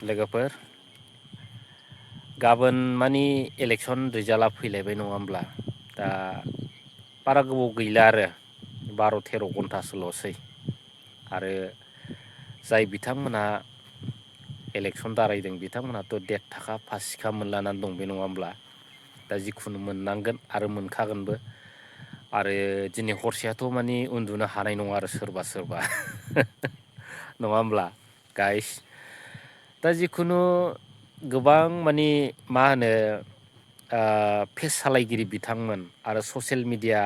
लोगोफोर गाबोन मानि इलेक्सन रिजाल्टआ फैलायबाय नङा होमब्ला दा बारा गोबाव गैला आरो 12-13 घन्टासोल'सै आरो जाय बिथांमोनहा इलेक्सन दारायदों बिथांमोनहाथ' देर थाखा फास सिखा मोनलानानै दं बे नङा होमब्ला दा जिखुनु मोननांगोन आरो मोनखागोनबो आरो दिनै हरसेयाथ' मानि उन्दुनो हानाय नङा आरो सोरबा सोरबा नङा होमब्ला गाइस दा जिखुनु गोबां मानि मा होनो फेस सालायगिरि बिथांमोन आरो ससियेल मिडिया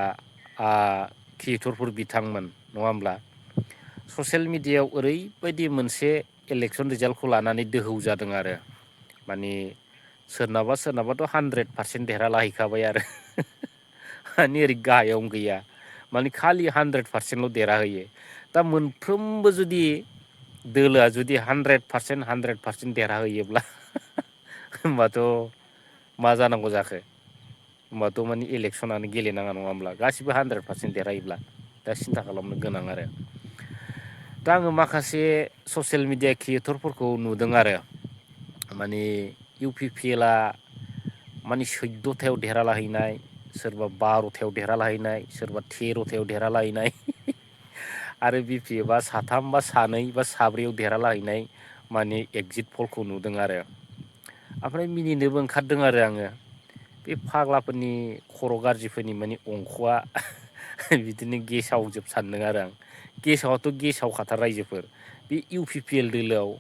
क्रिएटरफोर बिथांमोन नङा होमब्ला ससियेल मिडियायाव ओरैबायदि मोनसे इलेक्सन रिजाल्टखौ लानानै दोहौ जादों आरो मानि सोरनाबा सोरनाबाथ' 100% देरहालाहैखाबाय आरो मानि ओरै गाहायावनो गैया मानि खालि 100%ल' देरहाहैयो दा मोनफ्रोमबो जुदि दोलोआ जुदि 100% देरहाहैयोब्ला होमबाथ' मा जानांगौ जाखो होमबाथ' मानि इलेक्सनानो गेलेनाङा नङा होमब्ला गासिबो 100% देरहायोब्ला दा सिन्था खालामनो गोनां आरो दा आङो माखासे ससियेल मिडिया क्रिएटरफोरखौ नुदों आरो माने इउ पि पि एलआ माने 14थायाव देरहालाहैनाय सोरबा 12थायाव देरहालाहैनाय सोरबा 13थायाव देरहालाहैनाय आरो बि पि एफआ 3 बा 2 बा 3 देरहालाहैनाय माने एगजिट पलखौ नुदों आरो ओमफ्राय मिनिनोबो ओंखारदों आरो आङो बे फाग्लाफोरनि खर' गाज्रिफोरनि माने अंख'आ बिदिनो गेसावजोब सानदों आरो आं गेसावाथ' गेसावखाथार रायजोफोर बे इउ पि पि एल दोलोआव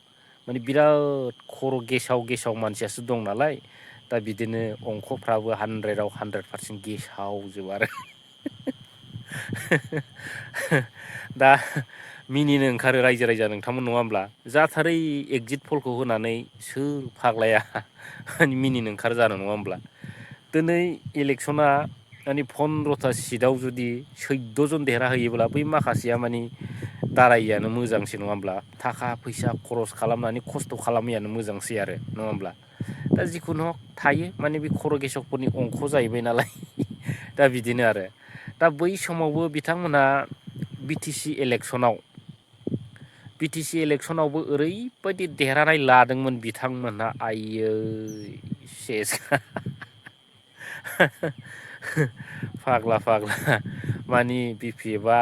माने बिराद खर' गेसाव मानसियासो दं नालाय दा बिदिनो अंख'फ्राबो 100आव 100% गेसावजोब आरो दा मिनिनो ओंखारो रायजो राजा नोंथांमोन नङा होमब्ला जाथारै एगजिट पलखौ होनानै सोर फाग्लाया मिनिनो ओंखारो जानो नङा होमब्ला दिनै इलेक्सना माने 15था सिटआव जुदि 14 जन देरहाहैयोब्ला बै माखासेया मानि दारायैयानो मोजांसै नङा होमब्ला थाखा फैसा खरस खालामनानै खस्थ' खालामैयानो मोजांसै आरो नङा होमब्ला दा जिखुनु थायो माने बे खर' गेसावफोरनि अंख' जाहैबाय नालाय दा बिदिनो आरो दा बै समावबो बिथांमोनहा बि टि सि इलेक्सनावबो ओरैबायदि देरहानाय लादोंमोन बिथांमोनहा आइयै सेस फाग्ला मानि बि पि एफआ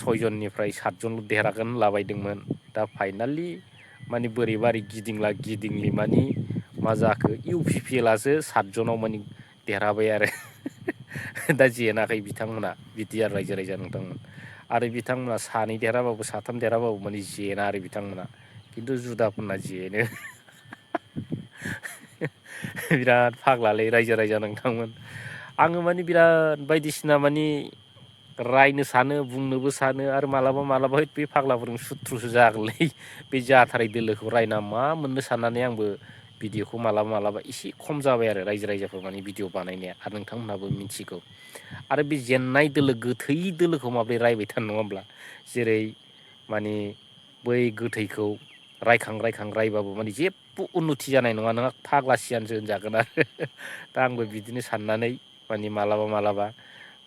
6 जननिफ्राय 7 जनल' देरहागोन होनलाबायदोंमोन दा फाइनालि माने बोरैबारि गिदिंलि मानि मा जाखो इउ पि पि एलआसो 7 जनाव मानि देरहाबाय आरो दा जेनाखै बिथांमोना बिदि आरो रायजो राजा नोंथांमोन आरो बिथांमोना 2 देरहाबाबो 3 देरहाबाबो माने जेना आरो बिथांमोना खिन्थु जुदाफोरना जेनो बिराद फाग्लालै रायजो राजा नोंथांमोन आङो माने बिराद बायदिसिना माने रायनो सानो बुंनोबो सानो आरो मालाबा बे फाग्लाफोरजों सुथ्रुसो जागोनलै बे जाथारै दोलोखौ रायना मा मोननो साननानै आंबो भिडिअ'खौ मालाबा एसे खम जाबाय आरो रायजो राजाफोर माने भिडिअ' बानायनाया आरो नोंथांमोनहाबो मिथिगौ आरो बे जेननाय दोलो गोथै दोलोखौ माबोरै रायबाय थानो नङा होमब्ला जेरै माने बै गोथैखौ रायखां रायबाबो माने जेबो उन्नति जानाय नङा नोंहा फाग्लासियानसो होनजागोन आरो दा आंबो बिदिनो साननानै माने मालाबा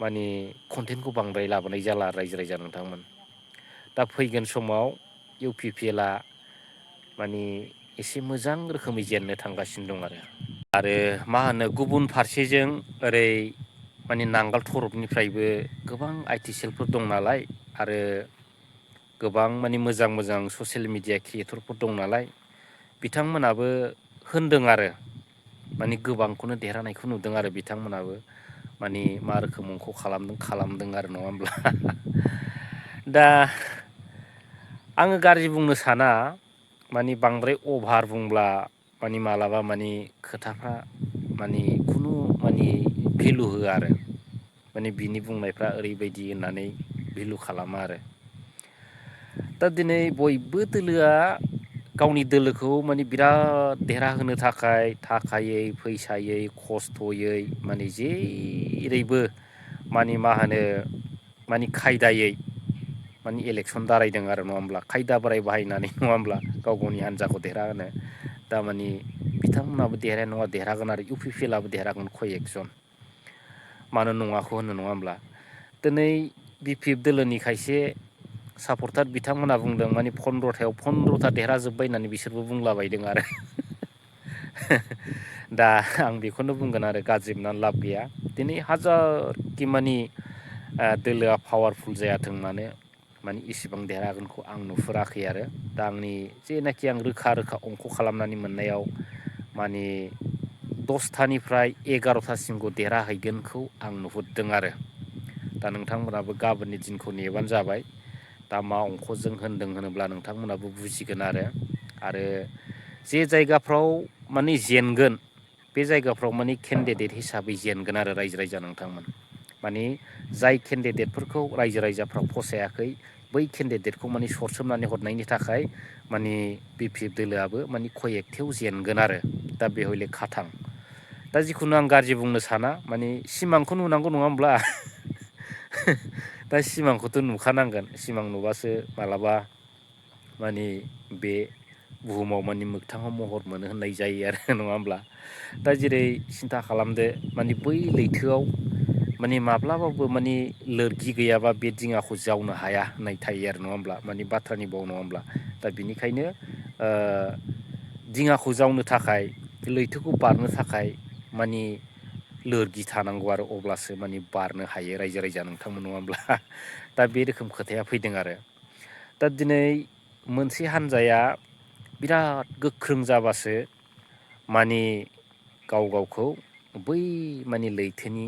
माने कन्टेन्टखौ बांद्राय लाबोनाय जाला रायजो राजा नोंथांमोन दा फैगोन समाव इउ पि पि एलआ माने एसे मोजां रोखोमै जेननो थांगासिनो दं आरो मा होनो गुबुन फारसेजों ओरै माने नांगाल थरपनिफ्रायबो गोबां आइटि सेलफोर दं नालाय आरो गोबां माने मोजां ससियेल मिडिया क्रिएटरफोर दं नालाय बिथांमोनाबो होनदों आरो माने गोबांखौनो देरहानायखौ नुदों आरो बिथांमोनाबो माने मा रोखोम अंख' खालामदों आरो नङा होमब्ला दा आङो गाज्रि बुंनो साना माने बांद्राय अभार बुंब्ला माने मालाबा माने खोथाफ्रा माने खुनु माने भेलु होआ आरो माने बिनि बुंनायफ्रा ओरैबायदि होननानै भेलु खालामा आरो दा दिनै बयबो दोलोआ गावनि दोलोखौ माने बिराद देरहाहोनो थाखाय थाखायै फैसायै खस्थ'यै माने जेरैबो माने मा होनो माने खायदायै माने इलेक्सन दारायदों आरो नङा होमब्ला खायदा बोराय बाहायनानै नङा होमब्ला गाव गावनि हान्जाखौ देरहाहोनो दामानि बिथांमोनाबो देरहाया नङा देरहागोन आरो इउ पि पि एलआबो देरहागोन खय एकजन मानो नङाखौ होनो नङा होमब्ला दिनै बि पि एफ दोलोनि खायसे सापर्टार बिथांमोनहा बुंदों माने 15थायाव 15था देरहाजोब्बाय होननानै बिसोरबो बुंलाबायदों आरो दा आं बेखौनो बुंगोन आरो गाज्रि मोननानै लाब गैया। दिनै हाजारखि मानि दोलोआ पावारफुल जायाथों मानो माने इसिबां देरहागोनखौ आं नुहुराखै आरो दा आंनि जेनाखि आं रोखा रोखा अंख' खालामनानै मोननायाव माने 10थानिफ्राय 11थासिमखौ देरहाहैगोनखौ आं नुहुरदों आरो दा नोंथांमोनहाबो गाबोननि दिनखौ नेबानो जाबाय। दा मा अंख'जों होनदों होनोब्ला नोंथांमोनहाबो बुजिगोन आरो जे जायगाफ्राव माने जेनगोन बे जायगाफ्राव माने केन्डिडेट हिसाबै जेनगोन आरो रायजो राजा नोंथांमोन। माने जाय केन्डिडेटफोरखौ रायजो राजाफ्रा फसायाखै बै केन्डिडेटखौ माने सरसोमनानै हरनायनि थाखाय माने बि पि एफ दोलोआबो माने खय एकथायाव जेनगोन आरो दा बे हयले खाथां। दा जिखुनु आं गाज्रि बुंनो साना माने सिमांखौ नुनांगौ नङा होमब्ला दा सिमांखौथ' नुखानांगोन सिमां नुबासो मालाबा माने बे बुहुमाव माने मोगथाङाव महर मोनो होननाय जायो आरो नङा होमब्ला। दा जेरै सिन्था खालामदो माने बै लैथोआव माने माब्लाबाबो माने लोरगि गैयाबा बे दिङाखौ जावनो हाया होननाय थायो आरो नङा होमब्ला माने बाथ्रानि बाव नङा होमब्ला। दा बिनिखायनो दिङाखौ जावनो थाखाय लैथोखौ बारनो थाखाय माने लोरगि थानांगौ आरो अब्लासो माने बारनो हायो रायजो राजा नोंथांमोन नङा होमब्ला। दा बे रोखोम खोथाया फैदों आरो दा दिनै मोनसे हान्जाया बिराद गोख्रों जाबासो माने गाव गावखौ बै माने लैथोनि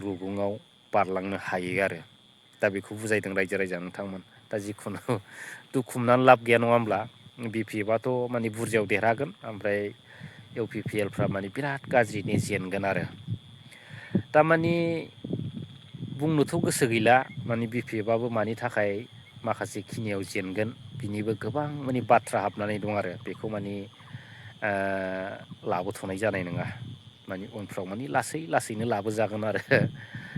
रुगुङाव बारलांनो हायो आरो दा बेखौ बुजायदों रायजो राजा नोंथांमोन। दा जिखुनु दुखु मोननानै लाब गैया नङा होमब्ला बि पि एफआथ' माने बुरजायाव देरहागोन ओमफ्राय इउ पि पि एलफ्रा माने बिराद गाज्रिनो जेनगोन आरो थारमाने बुंनोथ' गोसो गैला माने बि पि एफआबो मानि थाखाय माखासे खिनियाव जेनगोन बिनिबो गोबां माने बाथ्रा हाबनानै दं आरो बेखौ माने लाबोथ'नाय जानाय नङा माने उनफ्राव माने लासै लासैनो लाबोजागोन आरो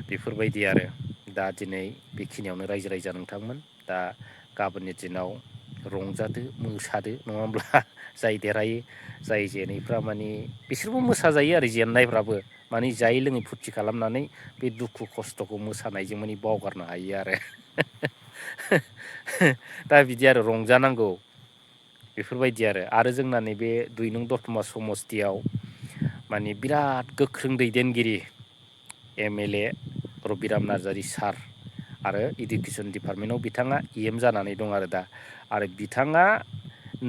बेफोरबायदि आरो दा दिनै बेखिनियावनो रायजो राजा नोंथांमोन दा गाबोननि दिनाव रंजादो मोसादो नङा होमब्ला जाय देरहायो जाय जेनैफ्रा माने बिसोरबो मोसाजायो आरो जेननायफ्राबो माने जायै लोङै फुरथि खालामनानै बे दुखु खस्थ'खौ मोसानायजों माने बावगारनो हायो आरो दा बिदि आरो रंजानांगौ बेफोरबायदि आरो जोंना नैबे 2 नं दतमा समस्तियाव माने बिराद गोख्रों दैदेनगिरि M L A Rabiram Narzary sir आरो इडुकेसन डिपार्टमेन्टआव बिथाङा इ एम जानानै दं आरो दा आरो बिथाङा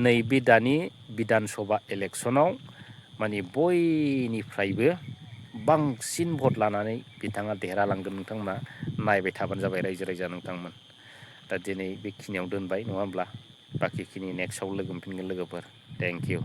नैबे दानि बिधान सभा इलेक्सनाव माने बयनिफ्रायबो बांसिन भट लानानै बिथाङा देरहालांगोन नोंथांमोना नायबाय थाबानो जाबाय रायजो राजा नोंथांमोन। दा दिनै बेखिनियाव दोनबाय नङा होमब्ला बाखिखिनि नेक्स्टआव लोगो मोनफिनगोन लोगोफोर थेंक इउ।